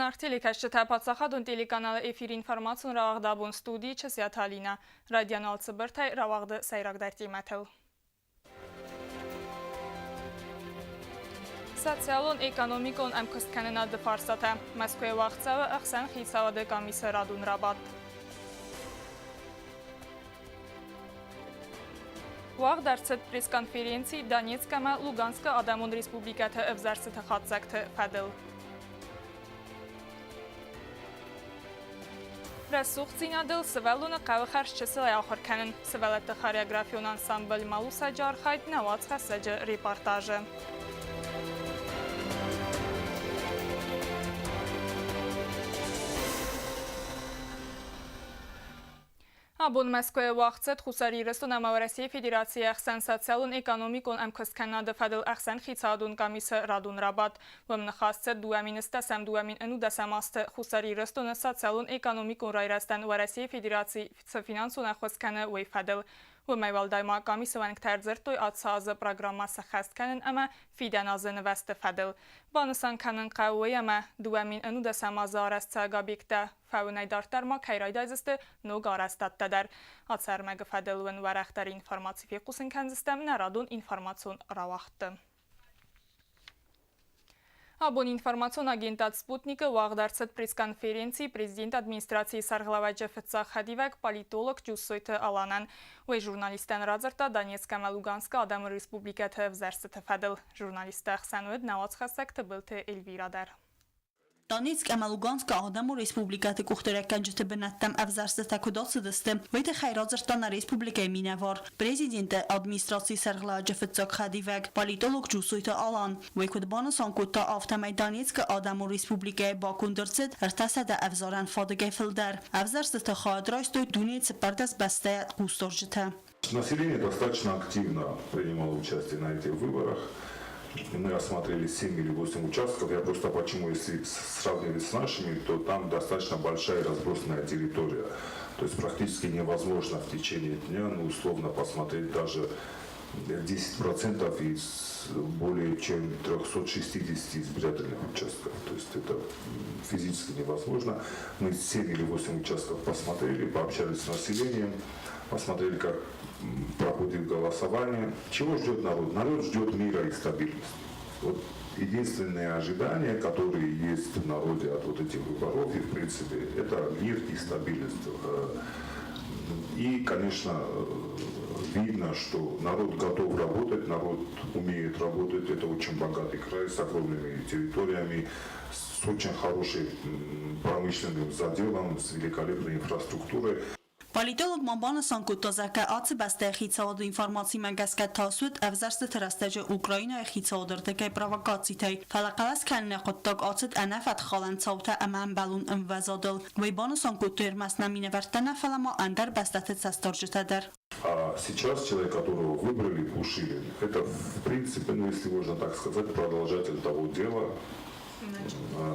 Зынаргъ телекӕсджытӕ, паддзахадон телеканалы эфиры информацион рауагъд абон студийы Чысиаты Алинӕ. Райдиан алцыбыртӕй рауагъды сӕйрагдӕр темӕтыл. Социалон-экономикон ӕмкуысткӕнынады фарстатӕ. Мӕскуыйы уагъд цӕуы ӕхсӕн хицауады къамисы радон рабадт. Уагъд ӕрцыд пресс-конференци Донецк ӕмӕ Луганскы адӕмон республикӕты ӕвзӕрстыты хатдзӕгты фӕдыл. Рӕсугъддзинадыл сывӕллоны хъӕуы хӕрз чысылӕй ахуыр кӕнын. Сывӕллӕтты хореографион ансамбль Малусӕджы архайд нӕ уацхӕссӕджы репортажы. Абон Мӕскуыйы уагъд цыд Хуссар Ирыстон ӕмӕ Уӕрӕсейы Федерацийы ӕхсӕн социалон-экономикон ӕмкуысткӕнынады фӕдыл ӕхсӕнхицауадон къамисы радон рабадт. Уым ныхас цыд 2010 2010 азты Хуссар Ирыстоны социалон-экономикон райрӕзтӕн Уӕрӕсейы Федераци цы финансон ӕххуыс кӕны, уый фӕдыл. Уымӕй уӕлдай ма къамисы уӕнгтӕ ӕрдзырдтой ацы азы программӕ сӕххӕст кӕнын ӕмӕ фидӕн азы нывӕзты фӕдыл. Банысан кӕнын хъӕуы уый, ӕмӕ 2010 азы арӕзтцӕуӕг объекттӕ Фӕуынӕй дарддӕр ма кӕй райдайдзысты ног арӕзтадтӕ дӕр. Ацы ӕрмӕгы фӕдыл уын уӕрӕхдӕр информаци фехъусын кӕндзыстӕм нӕ радон информацион рауагъдты. Абон информацион агентад «Спутник»-ы уагъд ӕрцыд пресс-конференци президенты администрацийы сӕргълӕууӕджы фыццаг хӕдивӕг, политолог Джуссойты Аланӕн. Уый журналисттӕн радзырдта Донецк ӕмӕ Луганскы адӕмы республикӕты ӕвзӕрстыты фӕдыл. Журналистты ӕхсӕн уыд нӕ уацхӕссӕг Тыбылты Эльвира дӕр. Донецк ӕмӕ Луганскы адӕмон республикӕты къухдариуӕггӕнджыты бынӕттӕм ӕвзӕрстытӕ куыд ацыдысты, уый тыххӕй радзырдта нӕ республикӕйы минӕвар, президенты администрацийы сӕргълӕууӕджы фыццаг хӕдивӕг, политолог Джусойты Алан. Уый куыд банысан кодта, афтӕмӕй Донецкы адӕмон республикӕйы баконд ӕрцыд 300 ӕвзарӕн фадыгӕй фылдӕр. Ӕвзӕрстыты хайад райстой дунейы 14 бӕстӕйӕ хъусдарджытӕ. Население достаточно активно принимало участие на этих выборах. Мы осмотрели 7 или 8 участков. Я просто почему, если сравнивать с нашими, то там достаточно большая разбросанная территория. То есть практически невозможно в течение дня, ну, условно, посмотреть даже 10% из более чем 360 избирательных участков. То есть это физически невозможно. Мы 7 или 8 участков посмотрели, пообщались с населением, посмотрели, как проходит голосование. Чего ждет народ? Народ ждет мира и стабильности. Вот единственные ожидания, которые есть в народе от вот этих выборов, и в принципе, это мир и стабильность. И, конечно, видно, что народ готов работать, народ умеет работать. Это очень богатый край с огромными территориями, с очень хорошим промышленным заделом, с великолепной инфраструктурой. Политолог ма банысан кодта, зӕгъгӕ, ацы бӕстӕйы хицауады информацимӕ гӕсгӕ тас уыд ӕвзӕрстыты рӕстӕджы Украинӕйы хицауады рдыгӕй провокацитӕй, фӕлӕ хъӕлӕс кӕныны хъуыддаг ацыд ӕнӕфӕткхалӕн цаутӕ ӕмӕ ӕмбӕлон ӕмвӕзадыл. Уый банысан кодтой ӕрмӕст нӕ минӕвӕрттӕ нӕ, фӕлӕ ма ӕндӕр бӕстӕты цӕстдарджытӕ дӕр. А сейчас человек, которого выбрали Пушилин, это, в принципе, ну, если можно так сказать, продолжатель того дела,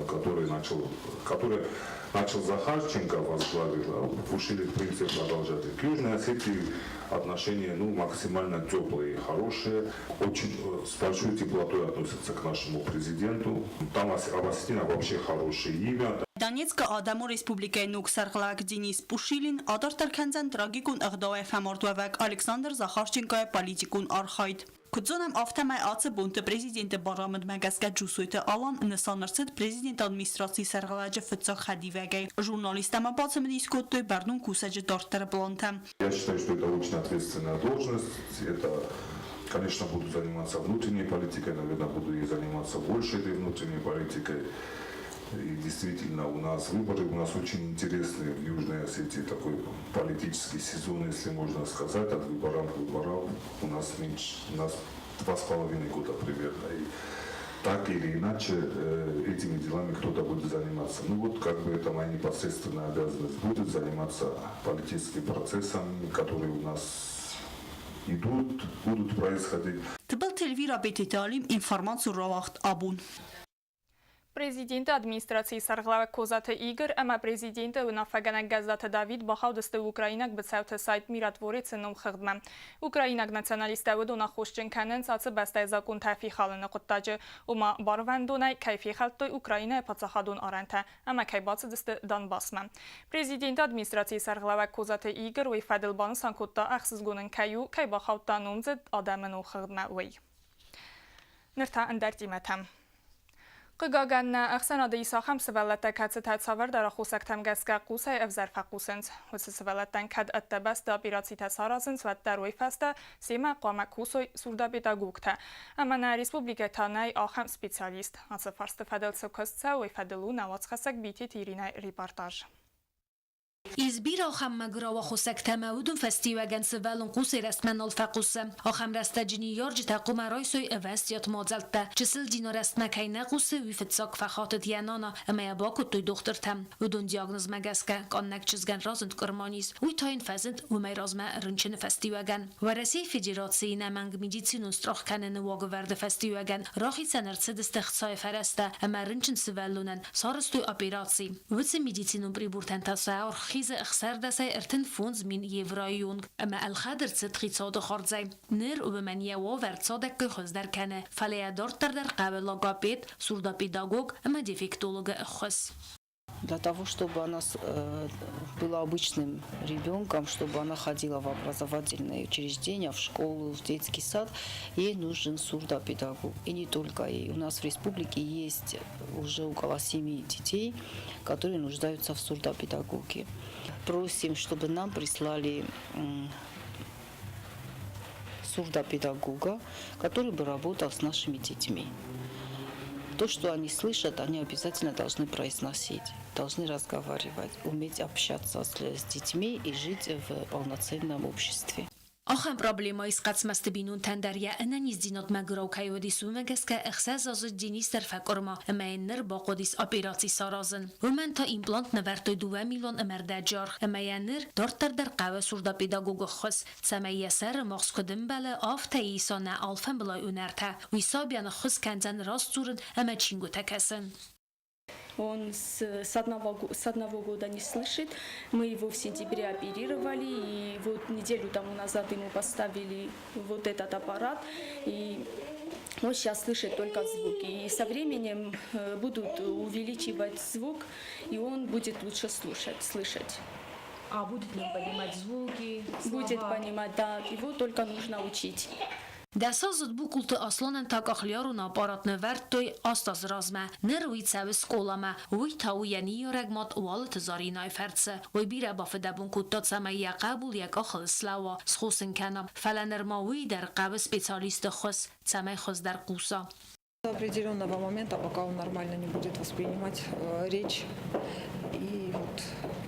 который начал Захарченко, возглавил, а Пушилин, в принципе, продолжатель. К Южной Осетии отношения, ну, максимально теплые и хорошие. Очень с большой теплотой относятся к нашему президенту. Там об осетинах вообще хорошее имя. Донецкы адӕмон республикӕйы ног сӕргълӕууӕг Денис Пушилин адарддӕр кӕндзӕн трагикон ӕгъдауӕй фӕмардуӕвӕг Александр Захарченкойы политикон архайд. Куыд зонӕм, афтӕмӕй ацы бонты президенты барамындмӕ гӕсгӕ Джусойты Алан нысан ӕрцыд президенты администрацийы сӕргълӕууӕджы фыццаг хӕдивӕгӕй. Журналисттӕ ма бацымыдис кодтой бӕрнон кусӕджы дарддӕры плантӕ. Я считаю, что это очень ответственная должность. Это, конечно, буду заниматься внутренней политикой, наверное, буду и заниматься больше этой внутренней политикой. И действительно, у нас выборы, у нас очень интересный в Южной Осетии такой политический сезон, если можно сказать, от выборов к выборам. У нас меньше, у нас 2,5 года примерно. И так или иначе этими делами кто-то будет заниматься. Ну вот, как бы это моя непосредственная обязанность будет заниматься политическим процессом, которые у нас идут, будут происходить. Тыбылты Эльвира, Бететы Алим, информацион рауагъд Абон. Президенты администрацийы сӕргълӕууӕг Козаты Игорь ӕмӕ президенты уынаффӕгӕнӕг Гӕззаты Давид бахаудысты украинаг быцӕуты сайт Миротворец-ы номхыгъдмӕ. Украинаг националисттӕ уыдон аххосджын кӕнынц ацы бӕстӕйы законтӕ фехалыны хъуыддаджы, ома барвӕндонӕй кӕй фехӕлдтой Украинӕйы паддзахадон арӕнтӕ ӕмӕ кӕй бацыдысты Донбассмӕ. Президенты администрацийы сӕргълӕууӕг Козаты Игорь уый фӕдыл банысан кодта, ӕхсызгон ын кӕй у, кӕй бахаудта номдзыд адӕмы номхыгъдмӕ, уый. Ныр та ӕндӕр темӕтӕм. Хъыгагӕн, нӕ ӕхсӕнады ис ахӕм сывӕллӕттӕ, кӕцытӕ цавӕрдӕр аххосӕгтӕм гӕсгӕ хъусӕй ӕвзӕр фӕхъусынц. Уыцы сывӕллӕттӕн кӕд ӕддӕ бӕсты операцитӕ саразынц, уӕддӕр уый фӕстӕ семӕ хъуамӕ кусой сурдопедагогтӕ. Ӕмӕ нӕ республикӕйы та нӕй ахӕм специалист. Ацы фарсты фӕдыл цы куыст цӕуы, уый фӕдыл у нӕ уацхӕссӕг Битеты Иринӕйы репортаж. Ис бирӕ ахӕм мӕгуырау аххосӕгтӕ ӕмӕ уыдон фӕстиуӕгӕн сывӕллон хъусӕй рӕстмӕ нал фӕхъусы. Ахӕм рӕстӕджы ныййарджытӕ хъуамӕ райсой ӕвӕстиат мадзӕлттӕ. Чысыл Дино рӕстмӕ кӕй нӕ хъусы, уый фыццаг фӕхатыд йӕ нана ӕмӕ йӕ бакодтой дохтыртӕм. Уыдон диагнозмӕ гӕсгӕ къаннӕг чызгӕн разынд къуырманиз, уый та йын фӕзынд уымӕй размӕ рынчыны фӕстиуӕгӕн. Уӕрӕсейы Федерацийы ӕнӕмӕнг медицинон страх кӕныны уагӕвӕрды фӕстиуӕгӕн рахицӕн ӕрцыдысты ӕхцайы фӕрӕзтӕ ӕмӕ рынчын сывӕллонӕн сарӕзтой операци. Уыцы медицинон прибортӕн та сӕ аргъ хизы 35 мин евройы онг ӕмӕ ӕлхӕд ӕрцыд хицауады хардзӕй. Ныр уымӕн йӕ уавӕр цадӕггай хуыздӕр кӕны, фӕлӕ йӕ дарддӕр дӕр хъӕуы логопед, сурдопедагог ӕмӕ дефектологы ӕххуыс. Для того, чтобы она была обычным ребенком, чтобы она ходила в образовательные учреждения, в школу, в детский сад, ей нужен сурдопедагог. И не только ей. У нас в республике есть уже около семи детей, которые нуждаются в сурдопедагоге. Просим, чтобы нам прислали сурдопедагога, который бы работал с нашими детьми. То, что они слышат, они обязательно должны произносить, должны разговаривать, уметь общаться с детьми и жить в полноценном обществе. Ахӕм проблемӕ ис Хъӕцмӕзты бинонтӕн дӕр йӕ ӕнӕниздзинад мӕгуырау кӕй уыдис, уымӕ гӕсгӕ ӕхсӕз азы Денис дӕр фӕкъуырма ӕмӕ йын ныр бахъуыдис операци саразын. Уымӕн та имплант нывӕрдтой дыууӕ милуан ӕмӕ ӕрдӕджы аргъ ӕмӕ йӕ ныр дарддӕр дӕр хъӕуы сурдопедагогы ххуыс, цӕмӕй йӕ сӕры магъз куыд ӕмбӕлы, афтӕ иса нӕ алфӕмбылай уынӕртӕ. Уый сабийӕн ӕххуыс кӕндзӕн раст дзурын ӕмӕ чингуытӕ кӕсын. Он с одного года не слышит. Мы его в сентябре оперировали, и вот неделю тому назад ему поставили вот этот аппарат. И он сейчас слышит только звуки. И со временем будут увеличивать звук, и он будет лучше слушать, слышать. А будет ли он понимать звуки, слова? Будет понимать, да. Его только нужно учить. Дӕсаздзыд Букуылты Асланӕн та кохлеарон аппарат нывӕрдтой 8 азы размӕ. Ныр уый цӕуы скъоламӕ. Уый та у йӕ ныййарӕг мад Уалыты Заринӕйы фӕрцы. Уый бирӕ бафыдӕбон кодта, цӕмӕй йӕ хъӕбул йӕ къахыл слӕууа, схъусын кӕна. Фӕлӕ нырма уый дӕр хъӕуы специалисты ххуыс, цӕмӕй хуыздӕр хъуса. До определенного момента, пока он нормально не будет воспринимать речь и вот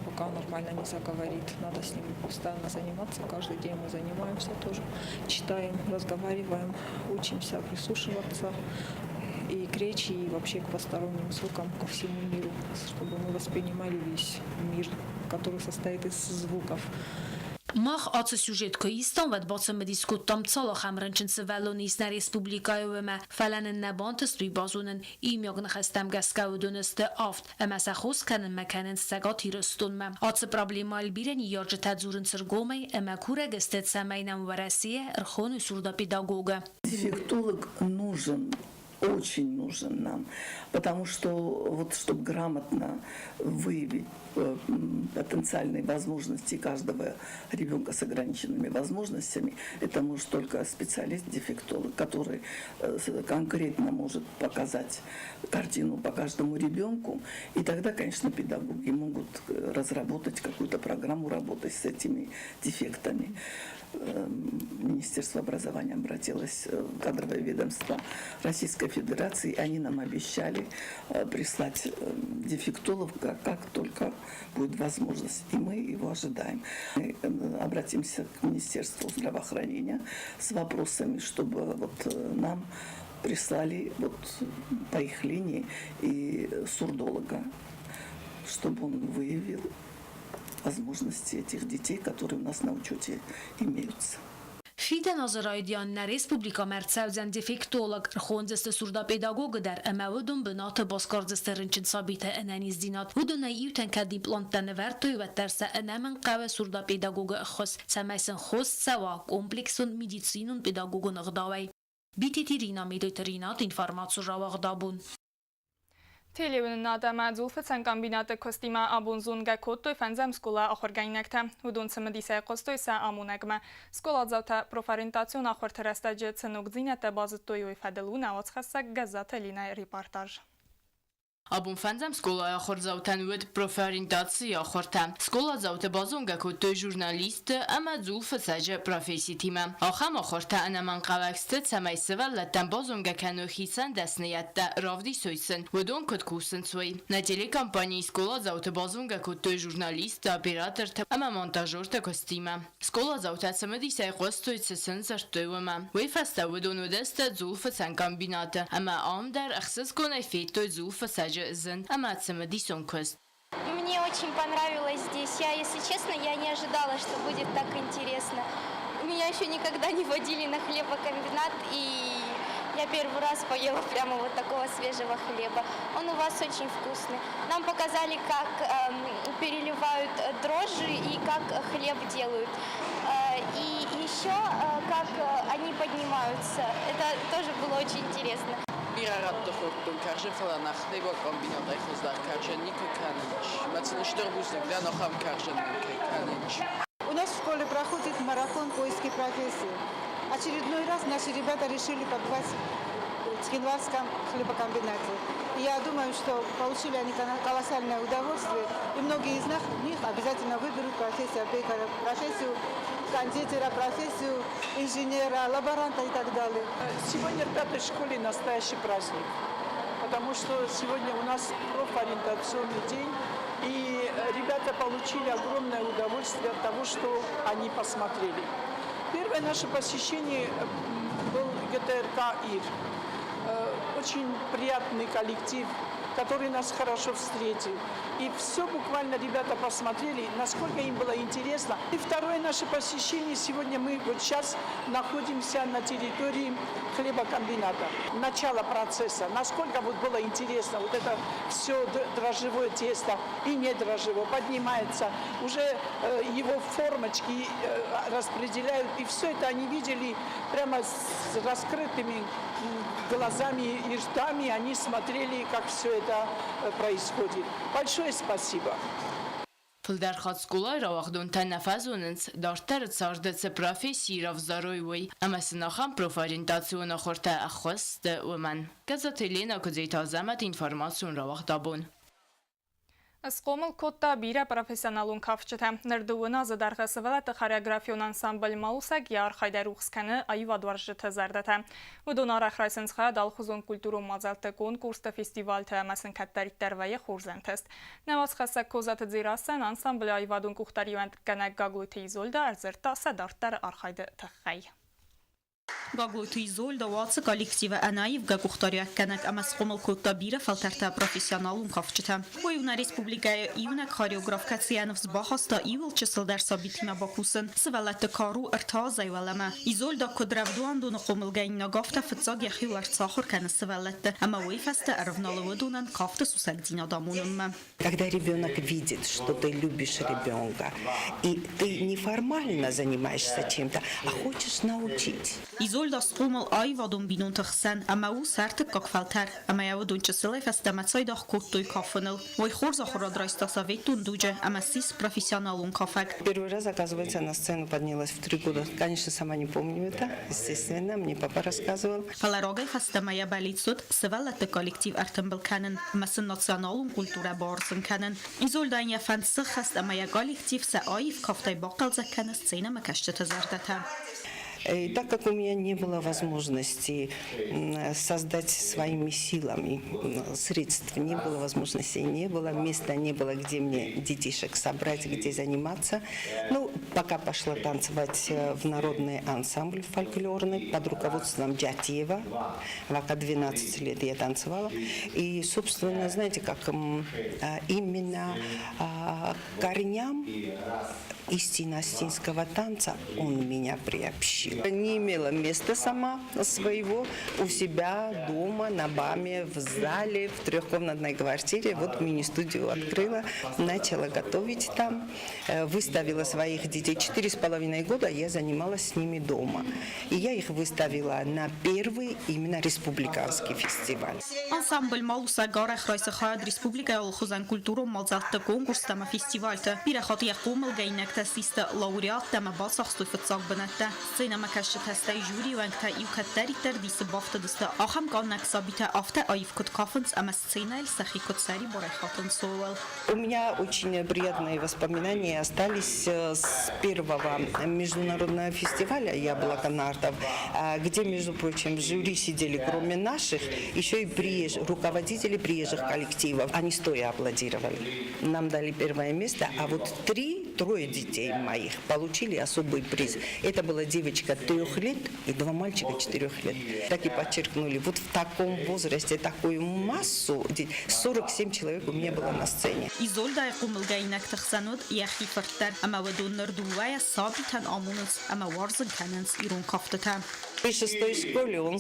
пока он нормально не заговорит, надо с ним постоянно заниматься. Каждый день мы занимаемся тоже, читаем, разговариваем, учимся прислушиваться и к речи, и вообще к посторонним звукам, ко всему миру, чтобы мы воспринимали весь мир, который состоит из звуков. Мах ацы сюжет куы истам, уӕд бацымыдис кодтам, цал ахӕм рынчын сывӕллоны ис нӕ республикӕйы, уымӕ, фӕлӕ нын нӕ бантыст уый базонын. Иумиаг ныхӕстӕм гӕсгӕ уыдон сты авд, ӕмӕ сӕ хос кӕнынмӕ кӕнынц Цӕгат Ирыстонмӕ. Ацы проблемӕйыл бирӕ ныййарджытӕ дзурынц ӕргомӕй ӕмӕ курӕг сты, цӕмӕй нӕм Уӕрӕсейӕ ӕрхоной сурдопедагогы. Дефектолог нужен, очень нужен нам, потому что вот чтобы грамотно выявить потенциальные возможности каждого ребенка с ограниченными возможностями, это может только специалист-дефектолог, который конкретно может показать картину по каждому ребенку, и тогда, конечно, педагоги могут разработать какую-то программу работы с этими дефектами. Министерство образования обратилось в кадровое ведомство Российской Федерации, и они нам обещали прислать дефектологов, как только будет возможность. И мы его ожидаем. Мы обратимся к Министерству здравоохранения с вопросами, чтобы вот нам прислали вот по их линии и сурдолога, чтобы он выявил возможности этих детей, которые у нас на учете имеются. Фидӕн азы райдиан нӕ республикӕмӕ ӕрцӕудзӕн дефектолог, ӕрхондзысты сурдопедагогы дӕр ӕмӕ уыдон бынаты басгардзысты рынчын сабиты ӕнӕниздзинад. Уыдонӕй иутӕн кӕд импланттӕ нывӕрдтой, уӕддӕр сӕ ӕнӕмӕнг хъӕуы сурдопедагогы ӕххуыс, цӕмӕй сын хос цӕуа комплексон медицинон-педагогон ӕгъдауӕй. Битеты Ирина, Медойты Ринат, информаци рауагъдабон. Телеуынынад ӕмӕ дзулфыцӕн комбинаты куыстимӕ абон зонгӕ кодтой фӕндзӕм скъола ахуыргӕнинӕгтӕ. Уыдон цымыдисӕй хъуыстой сӕ амонӕгмӕ. Скъоладзаутӕ профориентацион ахуырты рӕстӕджы цы ногдзинӕдтӕ базыдтой, уый фӕдыл у нӕ уацхӕссӕг Гӕззаты Линӕйы репортаж. Абон фӕндзӕм скъолайы ахуырдзаутӕн уыд профориентацийы ахуыртӕ. Скъоладзаутӕ базонгӕ кодтой журналистты ӕмӕ дзулфыцӕджы професситимӕ. Ахӕм ахуыртӕ ӕнӕмӕнгхъӕуӕг сты, цӕмӕй сывӕллӕттӕн базонгӕ кӕной хицӕн дӕсныйӕдтӕ, равдисой сын, уыдон куыд кусынц, уый. Нӕ телекомпанийы скъоладзауты базонгӕ кодтой журналисттӕ, оператортӕ ӕмӕ монтажертӕ куыстимӕ. Скъоладзаутӕ цымыдисӕй хъуыстой, цы сын дзырдтой, уымӕ. Уый фӕстӕ уыдон уыдысты дзулфыцӕн комбинаты ӕмӕ ам дӕр ӕхсызгонӕй федтой дзулфыцӕджы зын ӕмӕ цымыдисон куыст. Мне очень понравилось здесь. Я, если честно, я не ожидала, что будет так интересно. Меня еще никогда не водили на хлебокомбинат, и я первый раз поела прямо вот такого свежего хлеба. Он у вас очень вкусный. Нам показали, как переливают дрожжи и как хлеб делают. И еще как они поднимаются. Это тоже было очень интересно. Бирӕ рӕтты хордтон кӕрдзын, фӕлӕ нӕ хлебокомбинатӕй хуыздӕр кӕрдзын никуы кӕнын ис. Мӕ сын стыр бузныг дӕн, ахӕм кӕрдзын нын кӕй кӕнын ис. У нас в школе проходит марафон поиски профессии. Очередной раз наши ребята решили побывать в Цхинвальском хлебокомбинате. И я думаю, что получили они колоссальное удовольствие, и многие из них обязательно выберут профессию пекаря, профессию кондитера, профессию инженера, лаборанта и так далее. Сегодня в пятой школе настоящий праздник, потому что сегодня у нас профориентационный день, и ребята получили огромное удовольствие от того, что они посмотрели. Первое наше посещение был ГТРК «Ир». Очень приятный коллектив, который нас хорошо встретил. И все буквально ребята посмотрели, насколько им было интересно. И второе наше посещение, сегодня мы вот сейчас находимся на территории хлебокомбината. Начало процесса, насколько вот было интересно, вот это все дрожжевое тесто и не дрожжевое поднимается, уже его формочки распределяют, и все это они видели прямо с раскрытыми глазами и ртами, они смотрели, как все это происходит. Большое спасибо. Фылдӕр хатт скъолайы рауагъдонтӕ нӕ фӕзонынц, дарддӕры царды цы професси равзарой, уый, ӕмӕ сын ахӕм профориентацион ахуыртӕ ӕххуыс сты, уымӕн. Гӕззаты Еленӕ Куыдзеты Азӕмӕт информацион рауагъдабон. Схъомыл кодта бирӕ профессионалон кафджытӕ. Ныр дыууын азы дӕргъы сывӕллӕтты хореографион ансамбль «Малусӕг» йӕ архайдӕй рухс кӕны аивадуарзджыты зӕрдӕтӕ. Уыдон арӕх райсынц хайад алыхуызон культурон мадзӕлтты, конкурсты, фестивальты ӕмӕ сын кӕддӕриддӕр вӕййы хорз ӕнтыст. Нӕ уацхӕссӕг Козаты Дзерассӕн ансамблы аивадон къухдариуӕггӕнӕг Гаглойты Изольдӕ ӕрдзырдта сӕ дарддӕры архайды тыххӕй. Гаглойты Изольдӕ у ацы коллективы ӕнӕаивгӕ къухдариуӕггӕнӕг ӕмӕ схъомыл кодта бирӕ фӕлтӕртӕ профессионалон кафджытӕ. Уый у нӕ республикӕйы иунӕг хореограф, кӕцы йӕ ныфс бахаста иууыл чысылдӕр сабитимӕ бакусын. Сывӕллӕтты кар у ӕртӕ азӕй уӕлӕмӕ. Изольдӕ куыд рӕвдауӕндоны хъомылгӕнинаг, афтӕ фыццаг йӕхиуыл ӕрцахуыр кӕны сывӕллӕтты ӕмӕ уый фӕстӕ ӕрывналы уыдонӕн кафты сусӕгдзинад амонынмӕ. Когда ребенок видит, что ты любишь ребенка, и ты не формально занимаешься чем-то, а хочешь научить. Изольда схъомыл аивадон бинонты хсӕн ӕмӕ у сӕ ӕртыккаг фӕлтӕр, ӕмӕ йӕ уыдон чысылӕй фӕстӕмӕ цайдагъ кодтой кафыныл. Уый хорз ахуырад райста советон дуджы ӕмӕ ссис профессионалон кафӕг. Первый раз, оказывается, на сцену поднялась в 3 года. Конечно, сама не помню это, естественно, мне папа рассказывал. Фӕлӕ рагӕй фӕстӕмӕ йӕ бӕллиц уыд сывӕллӕтты коллектив ӕртымбыл кӕнын ӕмӕ сын националон культурӕ бауарзын кӕнын. Изольдӕйӕн йӕ фӕнд сыххӕст ӕмӕ йӕ коллектив сӕ аив кафтӕй бахъӕлдзӕг кӕны сценӕмӕкӕсджыты зӕрдӕтӕ. И так как у меня не было возможности создать своими силами средств, не было возможности, не было места, не было, где мне детишек собрать, где заниматься. Ну, пока пошла танцевать в народный ансамбль фольклорный под руководством Дятьева. Пока 12 лет я танцевала. И, собственно, знаете, как именно корням истинно осетинского танца он меня приобщил. Учила. Не имела места сама своего у себя дома на БАМе, в зале, в трехкомнатной квартире. Вот мини-студию открыла, начала готовить там, выставила своих детей. 4,5 года я занималась с ними дома. И я их выставила на первый именно республиканский фестиваль. Ансамбль Малусӕг арӕх райсы хайад республикӕйы алыхуызӕн культурон мадзӕлтты, конкурстӕ ӕмӕ фестивальты. Бирӕ хатт йӕ хъомылгӕнинӕгтӕ систы лауреаттӕ ӕмӕ бацахстой фыццаг бынӕттӕ. Сценӕмӕкӕсджытӕ стӕй жюрийы уӕнгтӕ иу кӕддӕриддӕр дисы бафтыдысты, ахӕм къаннӕг сабитӕ афтӕ аив куыд кафынц ӕмӕ сценӕйыл сӕхи куыд сӕрибарӕй хатынц, ууыл. У меня очень приятные воспоминания остались с первого международного фестиваля «Яблоко нартов», где, между прочим, в жюри сидели, кроме наших, еще и руководители приезжих коллективов. Они стоя аплодировали. Нам дали первое место, а вот трое детей моих получили особый приз. Это была девочка 3 лет и два мальчика 4 лет. Так и подчеркнули, вот в таком возрасте такую массу, 47 человек у меня было на сцене. Изольдайы хъомылгӕнинӕгты хсӕн уыд йӕхи фырт дӕр, ӕмӕ уыдон ныр дыууӕйӕ сабитӕн амонынц ӕмӕ уарзын кӕнынц ирон кӕфтытӕ. В шестой школе он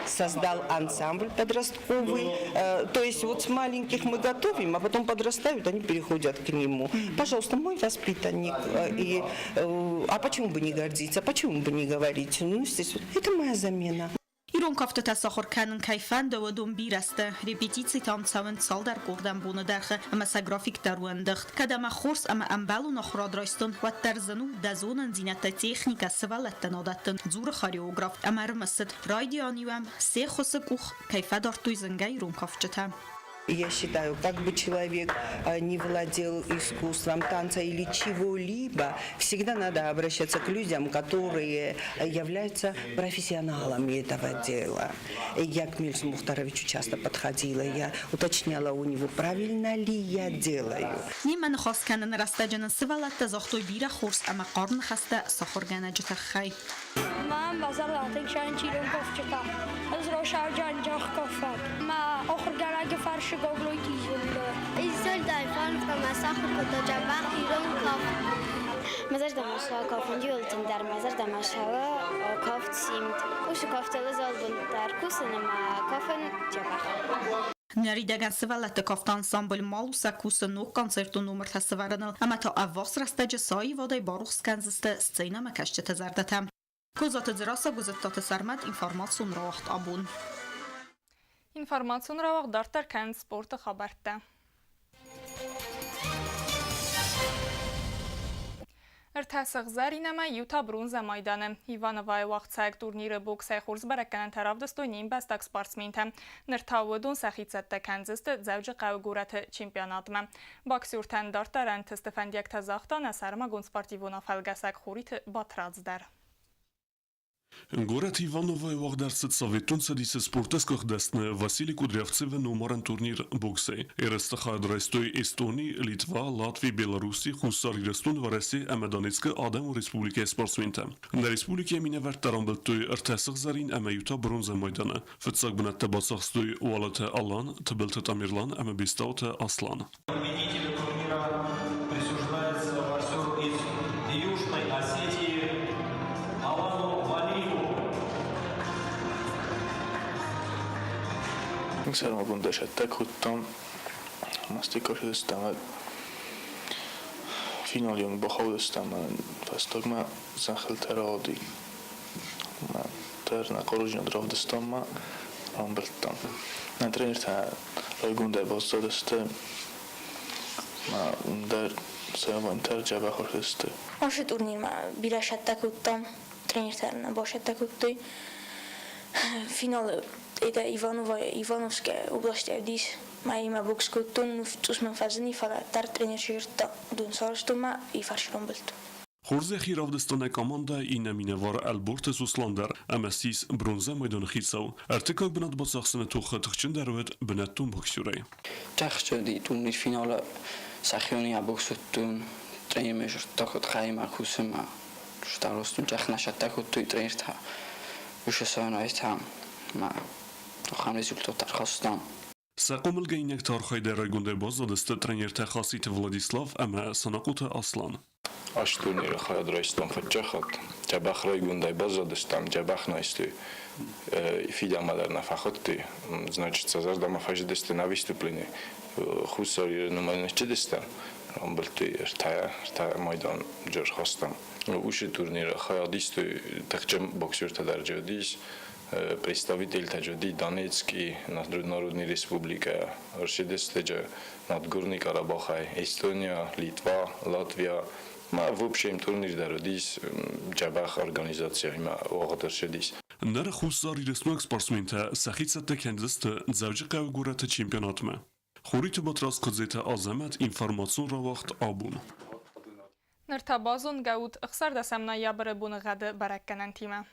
создал ансамбль подростковый. То есть вот с маленьких мы готовим, а потом подрастают, они переходят к нему. Пожалуйста, мой воспитанник. И, а почему бы не гордиться, почему бы не говорить? Ну, естественно, это моя замена. Ирон кӕфтытӕ сахуыр кӕнын кӕй фӕнды, уыдон бирӕ сты. Репетицитӕм цӕуынц цалдӕр къордӕн боны дӕргъы ӕмӕ сӕ график дӕр у ӕндыгъд. Кӕд ӕмӕ хорз ӕмӕ ӕмбӕлон ахуырад райстон, уӕддӕр зын у дӕ зонындзинӕдтӕ техникӕ сывӕллӕттӕн адӕттын, дзуры хореограф ӕмӕ ӕрымысыд, райдиан-иу ӕм се ххуысы къух кӕй фӕдардтой зынгӕ ирон кафджытӕ. Я считаю, как бы человек не владел искусством танца или чего-либо, всегда надо обращаться к людям, которые являются профессионалами этого дела. Я к Мельсу Мухтаровичу часто подходила, я уточняла у него, правильно ли я делаю. Немӕ ныхас кӕныны рӕстӕджы нын сывӕллӕттӕ загътой бирӕ хорз ӕмӕ хъарм ныхӕстӕ сӕ ахуыргӕнӕджы тыххӕй. Мӕ базарда тынг сӕнчирон кафджытӕ. Ӕз росарджан кафӕг. Мӕ ахуыргӕнӕджы фӕрсы Гаглойты Изольдӕ. Изольдӕйы фӕндгӕмӕ сахуыр кодта дзӕбӕх ирон кафт. Мӕ зӕрдӕмӕ цӕуы кафын иууыл дӕр, мӕ зӕрдӕмӕ цӕуы кафт симд. Уыцы кафтыл ӕз албынддӕр кусын ӕмӕ кафын дзӕбӕх. Ныридӕгӕн сывӕллӕтты кафты ансамбль Малусӕг кусы ног концертон номыртӕ сӕвӕрыныл ӕмӕ та ӕввахс рӕстӕджы сӕ аивадӕй барухс кӕндзысты сценӕмӕкӕсджыты зӕрдӕтӕ. Козаты Дзерассӕ, Гуызыдтаты Сӕрмӕт, информацион рауагъд абон. Информацион рауагъд дарддӕр кӕнынц спорты хабӕрттӕ. Ӕртӕ сыгъзӕрин ӕмӕ иу та бронзӕ майданы. Ивановайы уагъдцӕуӕг турниры боксӕй хорз бӕрӕггӕнӕнтӕ равдыстой не мбӕстаг спортсментӕ. Ныр та уыдон сӕхи цӕттӕ кӕндзысты Дзӕуджыхъӕуы горӕты чемпионатмӕ. Боксертӕн дарддӕр ӕнтысты фӕндиӕгтӕ загъта нӕ сӕрмагонд спортивон афӕлгӕсӕг Хуриты Батрадз дӕр. Горӕт Ивановойы уагъд ӕрцыд Советон Цӕдисы спорты сгуыхт Василий Кудрявцевы номарӕн турнир боксӕй. Ерысты хайад райстой Эстони, Литва, Латви, Белорусси, Хуссар Ирыстон, Уӕрӕсе ӕмӕ Донецкы адӕмон республикӕйы спортсментӕ. Нӕ республикӕйы минӕвӕрттӕ рамбылдтой ӕртӕ сыгъзӕрин ӕмӕ иу та бронзӕ майданы. Фыццаг бынӕттӕ бацахстой Уалыты Алан, Тыбылты Тамерлан ӕмӕ Бестауты Аслан. Победителю турнира присуждается боксер из Южной Осетии Алану Валиеву. Сӕрмагондӕй сӕттӕг хуыдтам мастер-класс ӕмӕ финалы онг бахаудыстӕм ӕмӕ фӕстагмӕ зӕххыл рауади. Мӕ дӕр нӕ хъарудзинад равдыстам ӕмӕ рамбылдтам. Нӕ тренертӕ райгондӕй баззадысты ӕмӕ уым дӕр сӕ дзӕбӕх ӕрцыдысты. Ацы турнирмӕ бирӕ сӕттӕ кодтам, тренертӕ нӕ басӕттӕ кодтой. Финалы это Иваново, Ивановская область ӕвдис. Мӕимӕ бокс кодтон, цъус мын фӕзыни, фӕлӕ дӕр тренер сырдта. Уыдон сарӕзтон мӕ и фарс рамбылдтон. Хорзӕхи равдыста нӕ командӕ иннӕ минӕвар Ӕлборты Сослан дӕр ӕмӕ ссис бронзӕ майданы хицау. Ӕртыккаг бынат бацахсыны тохы тыхджындӕр уыд бынӕттон боксерӕй. Тӕхджыди турнир финалы сӕхионы бокс уыдтон. Тренермӕ зыдта, куыд хъӕимӕ кусынмӕ. Старостон чъӕх нӕ сӕттӕ кодтой тренертӕ. Уышы сӕнайтӕ мӕ ахӕм результат ӕрхастам. Сӕ хъомылгӕнинӕгты архайдӕй райгондӕй баззадысты тренертӕ Хаситы Владислав ӕмӕ Санахъоты Аслан. Аст турниры хайад райстам фыццаг хатт. Дзӕбӕх райгондӕй баззадыстӕм, дзӕбӕх нӕ истой. Фидӕмӕ дӕр нӕ фӕхуыдтой. Значит, сӕ зӕрдӕмӕ фӕзыдысты нӕ выступлени. Хуссар Иры номӕй ныццыдыстӕм, рамбылдтой ӕртӕ майдан ӕрхастам. Уыцы турниры хайад истой тыхджын боксертӕ дӕр уыдис, представительтӕ уыди Донецки Народный Республикӕ, ӕрцыдысты Надгорный Карабахӕй, Эстония, Литва, Латвия. Ма в общем турнир дӕр уыдис дзӕбӕх организацияимӕ уагъд ӕрцыдис. Ныр Хуссар Ирыстойнаг спортсментӕ сӕхи цӕттӕ кӕндзысты Дзӕуджыхъӕуы горӕты чемпионатмӕ. Хуриты Батрадз Куыдзеты Азӕмӕт информацион рауагъд абон. Ныр та базонгӕ ут 16 ноябры боныгъӕды бӕрӕггӕнӕнтимӕ.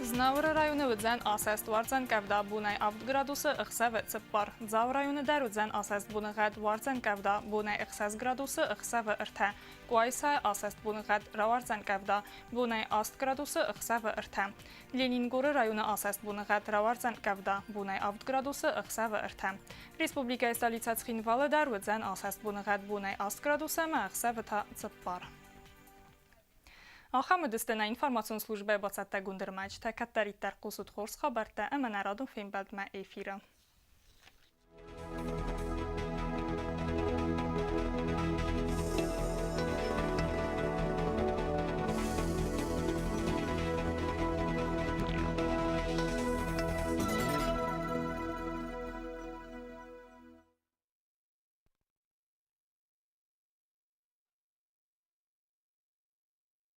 Знауыры районы уыдзӕн асӕст, уардзӕн къӕвда бонӕй 7 градусы, ӕхсӕвы 4. Дзауы районы дӕр уыдзӕн асӕст боныгъӕд, уардзӕн къӕвда бонӕй 6 градусы, ӕхсӕвы 3. Къуайсайы асӕст боныгъӕд, рауардзӕн къӕвда бонӕй 8 градусы, ӕхсӕвы 3. Ленингоры районы асӕст боныгъӕд рауардзӕн къӕвда бонӕй 7 градусы, ӕхсӕвы 3. Республикӕйы столицӕ Цхинвалы дӕр уыдзӕн асӕст боныгъӕд бонӕй 8 градусы ӕмӕ ӕхсӕвы та 4. Ахӕм уыдысты нӕ информацион службӕйы бацӕттӕгонд ӕрмӕджытӕ. Кӕддӕриддӕр хъусут хорз хабӕрттӕ ӕмӕ нӕ радон фембӕлдмӕ эфиры.